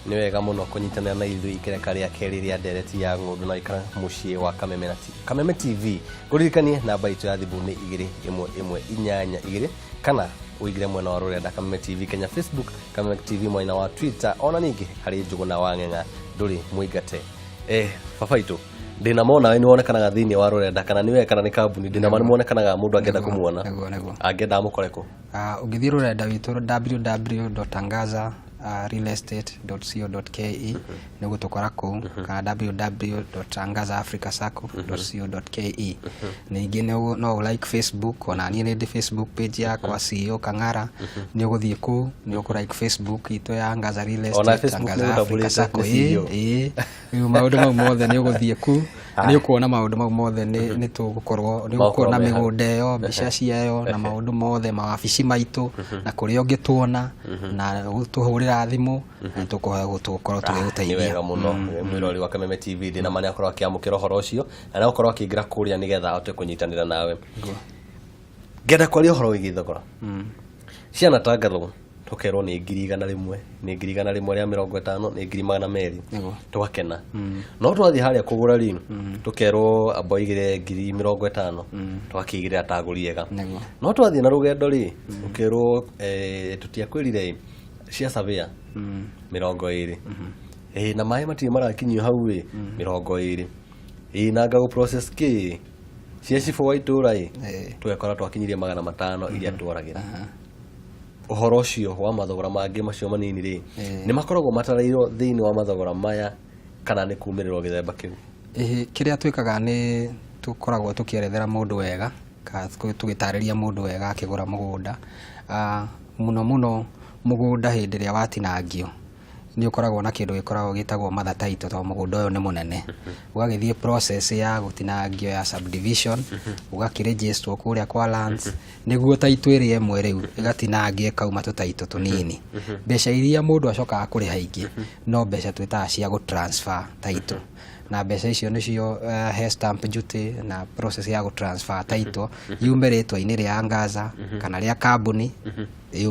Nĩ wega mũno kũnyitanĩra na ithuĩ ikereka rĩa kerĩ rĩa ndereti ya ng'ũndũ na ikara mũciĩ wa Kameme na Kameme TV. Ngũririkanie namba itũ ya thimũ nĩ 21182 kana ũingĩre mwena wa rũrenda Kameme TV Kenya Facebook, Kameme TV mwena wa Twitter, ona ningĩ harĩ Njũgũna wa Ng'eng'a ndũrĩ mũingate. Baba itũ ndĩna mona we nĩ wonekanaga thĩinĩ wa rũrenda, kana nĩ we kana nĩ kambuni, ndĩna ma nĩ muonekanaga mũndũ angĩenda kũmuona. Nĩguo. Angĩenda amũkore kũ? Ũngĩthiĩ rũrenda witũ www.angaza.realestate.co.ke nĩ ũgũtũkora kũu, kana www.angazaafricasacco.co.ke. Ningĩ no ũ like Facebook, ona niĩ nĩ ndĩ Facebook page yakwa CEO Kang'ara, nĩ ũgũthiĩ kũu nĩ ũkũ like Facebook itũ ya Angaza Real Ona Estate, Facebook nĩ Angaza Africa ũtambũrĩte Sacco. nĩ CEO. Ĩĩ, rĩu maũndũ mau mothe nĩ ũgũthiĩ kũu nĩ ũkuona maũndũ mau mothe, nĩ tũgũkorwo nĩ Maũkorwo ũkuona me hau. mĩgũnda ĩyo, mbica ciayo na maũndũ mothe, mawabici maitũ na kũrĩa ũngĩtuona na tũhũrĩra thimũ na tũgũkorwo Nĩ tũgĩgũteithia. Wega mũno. Mwĩrori wa Kameme TV, ndĩna ma nĩ akorwo akĩamũkĩra ũhoro ũcio na nĩ akorwo akĩingĩra kũrĩa nĩgetha ahote kũnyitanĩra nawe. Ngenda kwaria ũhoro wĩgiĩ thogora. Ciana tangathwo tũkerwo nĩ 100,000, nĩ 150,000, nĩ 200,000. Tũgakena, no twathiĩ harĩa kũgũra rĩ, tũkerwo amba ũigĩre 50,000, tũgakĩigĩrĩra ta agũri ega. No twathiĩ na rũgendo rĩ, ũkerwo tũtiakwĩrire ĩ, cia surveyor 20, ĩ na maĩ matirĩ marakinyio hau ĩ 20, ĩ na ngagũ process kĩ cia cibũ wa itũra ĩ, tũgekora twakinyirie 500 iria twaragĩra. Ũhoro ũcio wa mathogora mangĩ macio manini rĩ, nĩ makoragwo matarĩirwo thĩinĩ wa mathogora maya kana nĩ kumĩrĩrwo gĩthemba kĩu? Ĩhĩ, kĩrĩa twĩkaga nĩ tũkoragwo tũkĩerethera mũndũ wega kana tũgĩtarĩria mũndũ wega akĩgũra mũgũnda. Mũno mũno mũgũnda hĩndĩ ĩrĩa watinangio nĩ ũkoragwo na kĩndũ gĩkoragwo gĩtagwo mother title, tondũ mũgũnda ũyũ nĩ mũnene, ũgagĩthiĩ process ya gũtinangio ya subdivision, ũgakĩregisterwo kũrĩa kwa lands nĩguo title ĩrĩa ĩmwe rĩu ĩgatinangio ĩkauma tũtaitũ tũnini. Mbeca iria mũndũ acokaga kũrĩha ingĩ no mbeca twĩtaga cia gũ transfer title, na mbeca icio nĩcio he stamp duty na process ya gũ transfer title yume rĩtwa-inĩ rĩa Angaza kana rĩa kambuni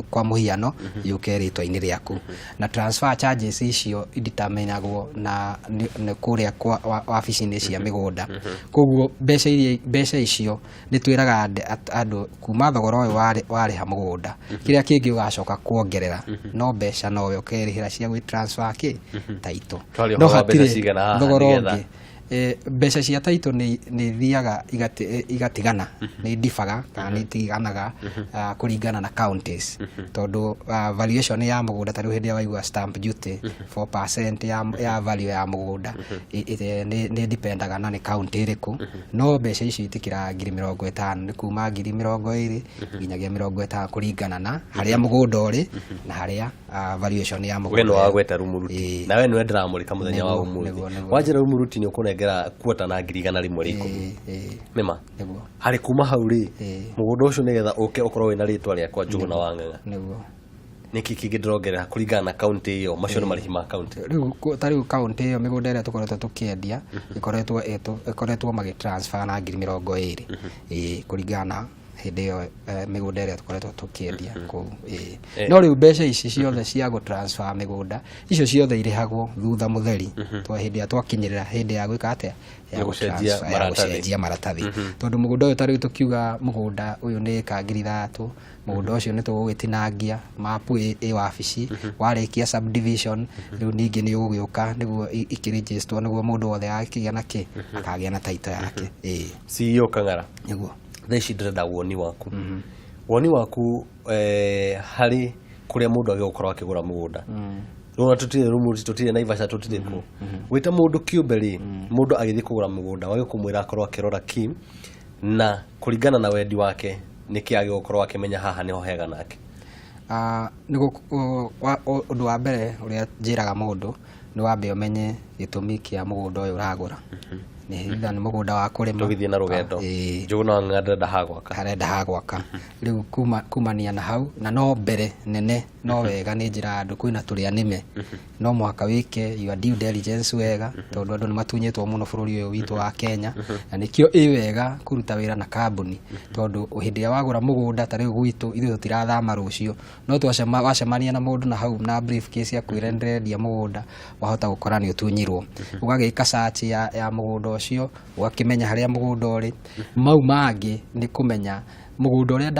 kwa mũhiano yũke rĩtwa-inĩ rĩaku, na transfer charges icio ideterminagwo na nĩ kũrĩa kwa wabici-inĩ cia mĩgũnda. Koguo mbeca icio nĩ twĩraga andũ kuma thogora ũyũ warĩha mũgũnda, kĩrĩa kĩngĩ ũgacoka kuongerera no mbeca nowe ũkerĩhĩra cia gwĩ transfer kĩ title. Twaria No ũhoro wa mbeca hatirĩ cigana haha thogora nĩgetha ũngĩ. Mbeca cia title nĩ ithiaga igatigana, nĩ indibaga kana nĩ itiganaga kũringana na counties, tondũ valuation ya mũgũnda, ta rĩu hĩndĩ ĩrĩa waigua stamp duty 4% ya value ya mũgũnda, nĩ dipendaga na nĩ county ĩrĩkũ. No mbeca icio itikĩraga 50,000, nĩ kuma 20,000 nginyagia 50 kũringana na harĩa mũgũnda ũrĩ na harĩa valuation ya We mũgũnda nĩ ĩyo. wagweta Rumuruti. Na we nĩwe ndĩramũrĩka mũthenya wa ũmũthĩ. Nĩguo. Wanjĩra Rumuruti nĩ ũkũnengera kuota na 110,000. Ĩĩ. Nĩma? Nĩguo. Harĩ kuma hau rĩ, mũgũnda ũcio nĩgetha ũke ũkorwo wĩna rĩtwa rĩakwa Njũgũna wa Ng'ang'a, nĩkĩ kĩngĩ ndĩrongerera kũringana na kaunti ĩyo? Macio nĩ marĩhi ma kaunti. Rĩu ta rĩu kaunti ĩyo, mĩgũnda ĩrĩa tũkoretwo tũkĩendia ĩkoretwo magĩ transfer na 20,000, ĩĩ, kũringana na hĩndĩ ĩyo mĩgũnda ĩrĩa tũkoretwo tũkĩendia kũu, ĩĩ. No rĩu mbeca ici ciothe cia gũ transfer mĩgũnda icio ciothe irĩhagwo thutha mũtheri twa hĩndĩ ĩrĩa twakinyĩrĩra hĩndĩ ya gwĩka atĩa, ya Ya gũcenjia gũ-transfer, ya maratathi. Gũcenjia maratathi, tondũ mũgũnda ũyũ, ta rĩu tũkiuga mũgũnda ũyũ nĩ ĩka 3000, mũgũnda ũcio nĩ tũgũgĩtinangia mapu ĩ wabici, warĩkia subdivision rĩu ningĩ nĩ ũgũgĩũka nĩguo ikĩregisterwo nĩguo mũndũ wothe agakĩgĩa na kĩ akagĩa na title yake, ĩĩ. CEO Kang'ara. Nĩguo. Thaa ici ndĩrenda woni waku harĩ kũrĩa mũndũ agĩrĩirwo gũkorwo akĩgũra mũgũnda. Rĩu ona tũtirĩ Rumuruti, tũtirĩ Naivasha, tũtirĩ kũ. Wĩta mũndũ kĩũmbe rĩ, mũndũ agĩthiĩ kũgũra mũgũnda wagĩrĩirwo kũmwĩra akorwo akĩrora kĩ, na kũringana na wendi wake nĩkĩ agĩrĩirwo gũkorwo akĩmenya haha nĩho hega nake? Ũndũ wa mbere ũrĩa njĩraga mũndũ nĩ wambe ũmenye gĩtũmi kĩa mũgũnda ũyũ ũragũra. Nĩ either nĩ mũgũnda wa kũrĩma. Tũgĩthiĩ na rũgendo. Ĩĩ. Njũgũna wa Ng'ang'a ndĩrenda ha gwaka. Arenda ha gwaka. Rĩu kumania na hau, na no mbere nene no wega nĩ njĩra andũ kwĩna tũrĩa nĩme, no mũhaka wĩke your due diligence wega, tondũ andũ nĩ matunyĩtwo mũno bũrũri ũyũ witũ wa Kenya, na nĩkĩo ĩ wega kũruta wĩra na kambuni, tondũ hĩndĩ ĩrĩa wagũra mũgũnda ta rĩu gwitũ ithuĩ tũtirathama rũciũ, no wacemania na mũndũ na hau na briefcase akwĩre ndĩrendia mũgũnda, wahota gũkora nĩ ũtunyirwo. Ũgagĩka search ya mũgũnda ũcio, ũgakĩmenya harĩa mũgũnda ũrĩ. Mau mangĩ nĩ kũmenya mũgũnda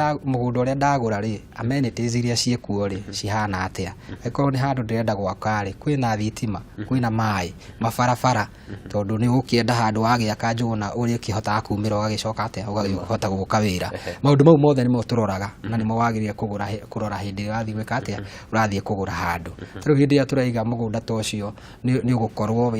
ũrĩa ndagũra rĩ, amenities iria ciĩkuo rĩ cihana atĩa. Angĩkorwo nĩ handũ ndĩrenda gwaka rĩ, kwĩna thitima, kwĩna maĩ, mabarabara, tondũ nĩ ũgũkĩenda handũ wagĩaka Njũgũna ũrĩkĩhotaga kumĩra ũgagĩcoka atĩa, ũgakĩhota gũka wĩra. Maũndũ mau mothe nĩmo tũroraga na nĩmo wagĩrĩire kũrora hĩndĩ ĩrĩa ũrathiĩ gwĩka atĩa, ũrathiĩ kũgũra handũ. Ta rĩu hĩndĩ ĩrĩa tũraiga mũgũnda ta ũcio, nĩ ũgũkorwo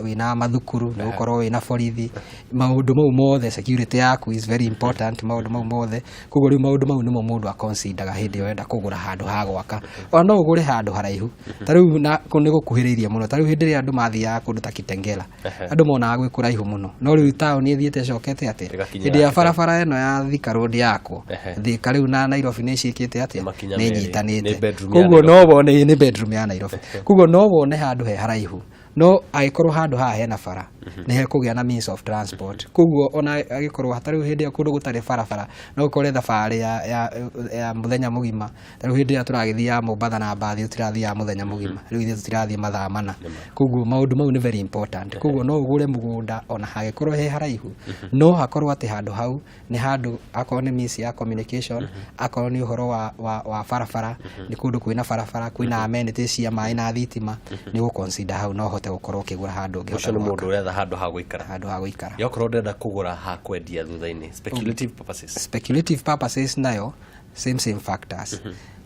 wĩna mathukuru, nĩ ũgũkorwo wĩna borithi, maũndũ mau mothe, security yaku is very important, maũndũ mau mothe. Koguo rĩu maũndũ mau nĩmo mũndũ aconsideraga hĩndĩ ĩrĩa ũrenda kũgũra handũ ha gwaka. Ona no ũgũre handũ haraihu, ta rĩu na nĩ gũkuhĩrĩirie mũno, ta rĩu hĩndĩ ĩrĩa andũ mathiaga kũndũ ta Kitengela, andũ monaga gwĩ kũraihu mũno, no rĩu taũni ĩthiĩte ĩcokete atĩa, Ĩgakinyĩra hĩndĩ ya barabara ĩno ya Thika Road yakwo, Ehe. Thika rĩu na Nairobi nĩ ciĩkĩte atĩa, Makinya nĩ merĩ. inyitanĩte. Nĩ bedroom ya Koguo no Nairobi. wone nĩ bedroom ya Nairobi. Koguo no wone handũ he haraihu, no angĩkorwo handũ haha hena bara, nĩ hekũgĩa na means of transport. Koguo ona angĩkorwo ta rĩu hĩndĩ ĩyo kũndũ gũtarĩ barabara, no ũkore thabarĩ ya mũthenya mũgima. Ta rĩu hĩndĩ ĩrĩa tũragĩthiaga Mombatha na mbathi, tũtirathiaga mũthenya mũgima, rĩu ithuĩ tũtirathiĩ mathaa mana. Koguo maũndũ mau nĩ very important. Koguo no ũgũre mũgũnda ona hangĩkorwo he haraihu, no hakorwo atĩ handũ hau nĩ handũ, akorwo nĩ means ya communication, akorwo nĩ ũhoro wa barabara, nĩ kũndũ kwĩna barabara, kwĩna amenities cia maĩ na thitima, nĩ ũgũ-consider hau no ũhote gũkorwo ũkĩgũra handũ ũngĩhota Ũcio nĩ gwaka. mũndũ ũretha handũ ha gũikara. Handũ ha gũikara. Yokorwo ndĩrenda kũgũra ha kwendia thutha-inĩ, speculative purposes. Speculative purposes nayo same factors.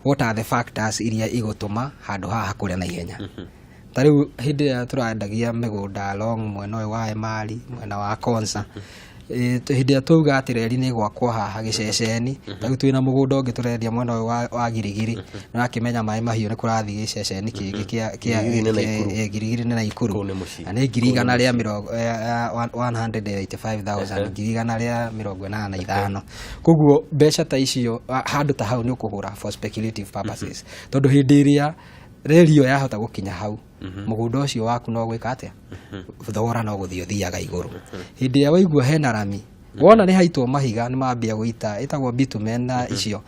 What are the factors iria igũtũma handũ haha hakũre na ihenya? Ta rĩu hĩndĩ ĩrĩa tũrendagia mĩgũnda along mwena ũyũ wa Emali, mwena wa Konza, hĩndĩ ĩrĩa twauga atĩ reri nĩ ĩgwakwo haha gĩceceni, ta rĩu twĩna mũgũnda ũngĩ tũrendia mwena ũyũ wa Girigiri, nĩ ũrakĩmenya maĩ mahiũ nĩ kũrathiĩ gĩceceni kĩngĩ kĩa Girigiri nĩ Naikuru. Girigiri nĩ Naikuru. Kũu nĩ mũciĩ. Na nĩ ngiri igana rĩa mĩrongo, 185,000, 185,000. Koguo mbeca ta icio, handũ ta hau nĩ ũkũgũra for speculative purposes, tondũ hĩndĩ ĩrĩa reri ĩyo yahota gũkinya hau, mũgũnda ũcio waku no gwĩka atĩa, thogora no gũthiĩ ũthiaga igũrũ. Hĩndĩ ĩrĩa waigua hena rami, wona nĩ haitwo mahiga, nĩ mambia gũita, ĩtagwo bitumen na icio,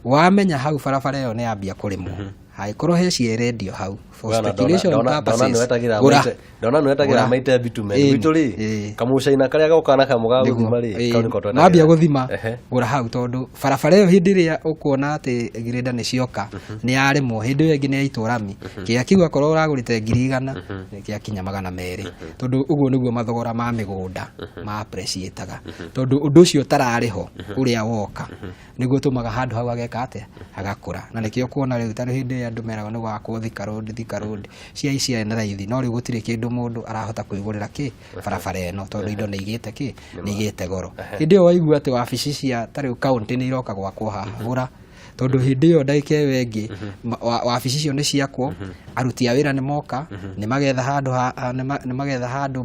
wamenya hau barabara ĩyo nĩ yambia kũrĩmwo, hangĩkorwo he cierendio hau for speculation purposes, gũra. Ndona nĩ wetagĩra Gũra. maite bitumen. Ĩĩ, Gwitũ rĩ, ĩĩ. kamũcaina karĩa gokaga na kamũ ga gũthima rĩ, Ĩĩ, kau nĩko twetagĩra. mambia gũthima, gũra hau, tondũ barabara ĩyo hĩndĩ ĩrĩa ũkuona atĩ greda nĩ cioka, nĩ yarĩmwo, hĩndĩ ĩyo ĩngĩ nĩ yaitwo rami, kĩrĩa kĩu akorwo ũragũrĩte 100,000 nĩ gĩakinya 200, tondũ ũguo nĩguo mathogora ma mĩgũnda ma appreciate-aga, tondũ ũndũ ũcio ũtararĩ ho ũrĩa woka nĩguo ũtũmaga handũ hau hageka atĩa, hagakũra. Na nĩkĩo kuona rĩu ta hĩndĩ ĩrĩa andũ meragwo nĩ gwakwo Thika Road, Thika Road cia ciarĩ na raithi, no rĩu gũtirĩ kĩndũ mũndũ arahota kwĩgũrĩra kĩ barabara ĩno, tondũ indo nĩ igĩte kĩ, nĩ igĩte goro. Hĩndĩ ĩyo waigua atĩ wabici cia ta rĩu county nĩ iroka gwakwo haha, gũra, tondũ hĩndĩ ĩyo ndagĩka ĩyo ĩngĩ wabici icio nĩ ciakwo, aruti a wĩra nĩ moka, nĩ magetha handũ nĩ magetha handũ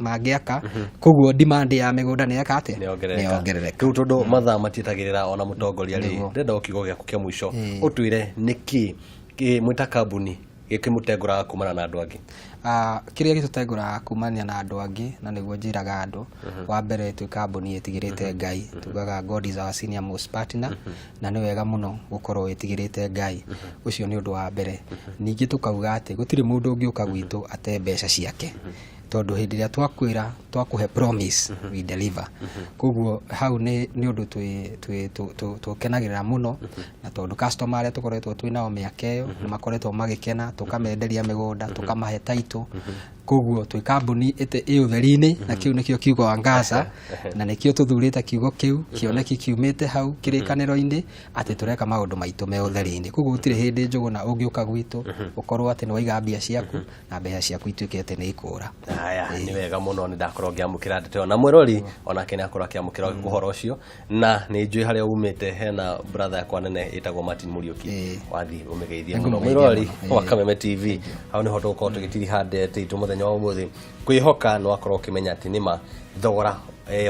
mangĩaka, koguo demand ya mĩgũnda nĩ yeka atĩa, nĩ nĩ yongerereka. Rĩu tondũ mathaa matietagĩrĩra ona mũtongoria rĩ, Nĩguo. ndĩrenda o kiugo gĩaku kĩa mũico, ũtwĩre nĩkĩ mwĩ ta kambuni gĩkĩmũtengũraga kumana na andũ angĩ. Kĩrĩa gĩtũtengũraga kumania na andũ angĩ, na nĩguo njĩraga andũ, wa mbere twĩ kambuni ĩtigĩrĩte Ngai, tugaga God is our senior most partner, na nĩ wega mũno gũkorwo wĩtigĩrĩte Ngai, ũcio nĩ ũndũ wa mbere. Ningĩ tũkauga atĩ gũtirĩ mũndũ ũngĩũka gwitũ ate mbeca ciake, tondũ hĩndĩ ĩrĩa twakwĩra twakũhe promise, we deliver. Koguo hau nĩ ũndũ tũkenagĩrĩra mũno, na tondũ customer arĩa tũkoretwo twĩ nao mĩaka ĩyo nĩ makoretwo magĩkena, tũkamenderia mĩgũnda, tũkamahe title. Koguo twĩ kambuni ĩ ũtheri-inĩ, na kĩu nĩkĩo kiugo Angaza, na nĩkĩo tũthurĩte kiugo kĩu, kĩoneki kiumĩte hau kĩrĩkanĩro-inĩ atĩ tũreka maũndũ maitũ me ũtheri-inĩ. Koguo gũtirĩ hĩndĩ Njũgũna ũngĩũka gwitũ ũkorwo atĩ nĩ waiga mbia ciaku na mbeca ciaku ituĩke atĩ nĩ ikũra. Haya, nĩ wega mũno, nĩ ndakorwo ngĩamũkĩra ndeto ĩyo, na mwĩrori onake nĩ akorwo akĩamũkĩra ũhoro ũcio, na nĩ njũĩ harĩa umĩte hena brother yakwa nene ĩtagwo Martin Mũriũki, Ĩĩ. wathiĩ ũmĩgeithie mũno. Nĩngũmũgeithia Mwĩrori mũno, wa ĩĩ. Kameme TV, hau nĩho tũgũkorwo tũgĩtiriha ndete itũ mũthenya. Mũthenya wa ũmũthĩ kwĩhoka nĩ wakorwo ũkĩmenya atĩ nĩma thogora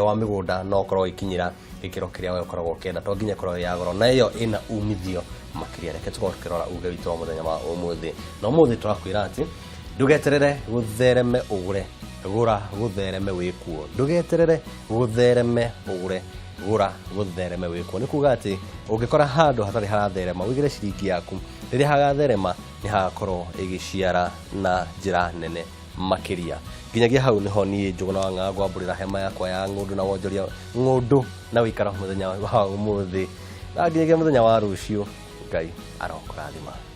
wa mĩgũnda no ũkorwo ũgĩkinyĩra gĩkĩro kĩrĩa we ũkoragwo ũkĩenda, to nginya ĩkorwo ĩ ya goro na ĩyo ĩna umithio makĩria. Reke tũkorwo tũkĩrora uge witũ wa mũthenya wa ũmũthĩ, na ũmũthĩ tũrakwĩra atĩ ndũgeterere gũthereme ũgũre, gũra gũthereme wĩkuo. Ndũgeterere gũthereme ũgũre, gũra gũthereme wĩkuo. Nĩ kuga atĩ ũngĩkora handũ hatarĩ haratherema, ũigĩre ciringi yaku, rĩrĩa hagatherema nĩ hagakorwo ĩgĩciara na njĩra nene makĩria. Nginyagia hau nĩho niĩ Njũgũna wa Ng'ang'a ngwambũrĩra hema yakwa ya ng'ũndũ na wonjoria ng'ũndũ na wĩikaro mũthenya wa ũmũthĩ, na nginyagia mũthenya wa rũciũ, Ngai arokũrathima.